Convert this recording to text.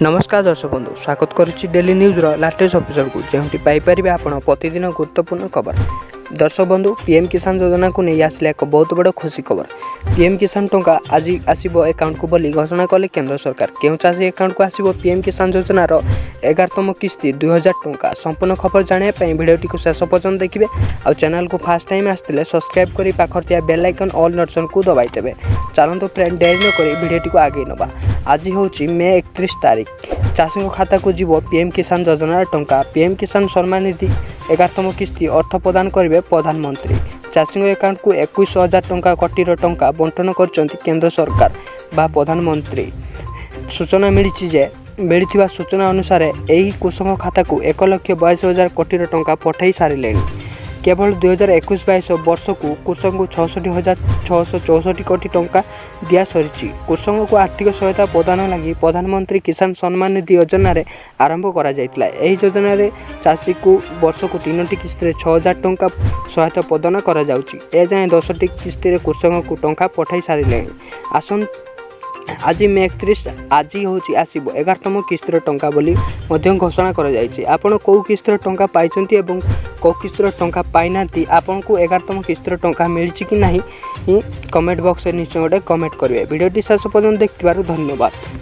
ନମସ୍କାର ଦର୍ଶକ ବନ୍ଧୁ, ସ୍ୱାଗତ କରୁଛି ଡେଲି ନ୍ୟୁଜ୍ର ଲାଟେଷ୍ଟ ଅଫିସରକୁ, ଯେଉଁଠି ପାଇପାରିବେ ଆପଣ ପ୍ରତିଦିନ ଗୁରୁତ୍ୱପୂର୍ଣ୍ଣ ଖବର। ଦର୍ଶକ ବନ୍ଧୁ, ପିଏମ୍ କିଷାନ ଯୋଜନାକୁ ନେଇ ଆସିଲା ଏକ ବହୁତ ବଡ଼ ଖୁସି ଖବର। ପିଏମ୍ କିଷାନ ଟଙ୍କା ଆଜି ଆସିବ ଆକାଉଣ୍ଟକୁ ବୋଲି ଘୋଷଣା କଲେ କେନ୍ଦ୍ର ସରକାର। କେଉଁ ଚାଷୀ ଆକାଉଣ୍ଟକୁ ଆସିବ ପିଏମ୍ କିଷାନ ଯୋଜନାର 11ତମ କିସ୍ତି 2000 ଟଙ୍କା? ସମ୍ପୂର୍ଣ୍ଣ ଖବର ଜାଣିବା ପାଇଁ ଭିଡ଼ିଓଟିକୁ ଶେଷ ପର୍ଯ୍ୟନ୍ତ ଦେଖିବେ ଆଉ ଚ୍ୟାନେଲକୁ ଫାଷ୍ଟ ଟାଇମ୍ ଆସିଥିଲେ ସବସ୍କ୍ରାଇବ୍ କରି ପାଖରେ ଥିବା ବେଲ୍ ଆଇକନ୍ ଅଲ୍ ନୋଟିଫିକେସନ୍କୁ ଦବାଇ ଦେବେ। ଚାଲନ୍ତୁ ଫ୍ରେଣ୍ଡ, ଡେରି ନକରି ଭିଡ଼ିଓଟିକୁ ଆଗେଇ ନେବା। ଆଜି ହେଉଛି ମେ 31 ତାରିଖ। ଚାଷୀଙ୍କ ଖାତାକୁ ଯିବ ପିଏମ୍ କିଷାନ ଯୋଜନାର ଟଙ୍କା। ପିଏମ୍ କିଷାନ ସମ୍ମାନ ନିଧି 11ତମ କିସ୍ତି ଅର୍ଥ ପ୍ରଦାନ କରିବେ ପ୍ରଧାନମନ୍ତ୍ରୀ। ଚାଷୀଙ୍କ ଆକାଉଣ୍ଟକୁ 21,000 ଟଙ୍କା କୋଟିର ଟଙ୍କା ବଣ୍ଟନ କରିଛନ୍ତି କେନ୍ଦ୍ର ସରକାର ବା ପ୍ରଧାନମନ୍ତ୍ରୀ। ସୂଚନା ମିଳିଛି ଯେ, ମିଳିଥିବା ସୂଚନା ଅନୁସାରେ ଏହି କୃଷକ ଖାତାକୁ 1,82,000 କୋଟିର ଟଙ୍କା ପଠାଇ ସାରିଲେଣି। କେବଳ 2021-22 ବର୍ଷକୁ କୃଷକଙ୍କୁ 66,664 କୋଟି ଟଙ୍କା ଦିଆସରିଛି। କୃଷକଙ୍କୁ ଆର୍ଥିକ ସହାୟତା ପ୍ରଦାନ ଲାଗି ପ୍ରଧାନମନ୍ତ୍ରୀ କିଷାନ ସମ୍ମାନ ନିଧି ଯୋଜନାରେ ଆରମ୍ଭ କରାଯାଇଥିଲା। ଏହି ଯୋଜନାରେ ଚାଷୀକୁ ବର୍ଷକୁ ତିନୋଟି କିସ୍ତିରେ 6000 ଟଙ୍କା ସହାୟତା ପ୍ରଦାନ କରାଯାଉଛି। ଏଯାଏଁ 10ଟି କିସ୍ତିରେ କୃଷକଙ୍କୁ ଟଙ୍କା ପଠାଇ ସାରିଲେଣି। ଆସନ୍ତୁ, ଆଜି ମେ 31, ଆଜି ହେଉଛି ଆସିବ 11ତମ କିସ୍ତିର ଟଙ୍କା ବୋଲି ମଧ୍ୟ ଘୋଷଣା କରାଯାଇଛି। ଆପଣ କେଉଁ କିସ୍ତିର ଟଙ୍କା ପାଇଛନ୍ତି ଏବଂ କେଉଁ କିସ୍ତିର ଟଙ୍କା ପାଇନାହାନ୍ତି, ଆପଣଙ୍କୁ 11ତମ କିସ୍ତିର ଟଙ୍କା ମିଳିଛି କି ନାହିଁ, କମେଣ୍ଟ ବକ୍ସରେ ନିଶ୍ଚୟ ଗୋଟେ କମେଣ୍ଟ କରିବେ। ଭିଡ଼ିଓଟି ଶେଷ ପର୍ଯ୍ୟନ୍ତ ଦେଖିଥିବାରୁ ଧନ୍ୟବାଦ।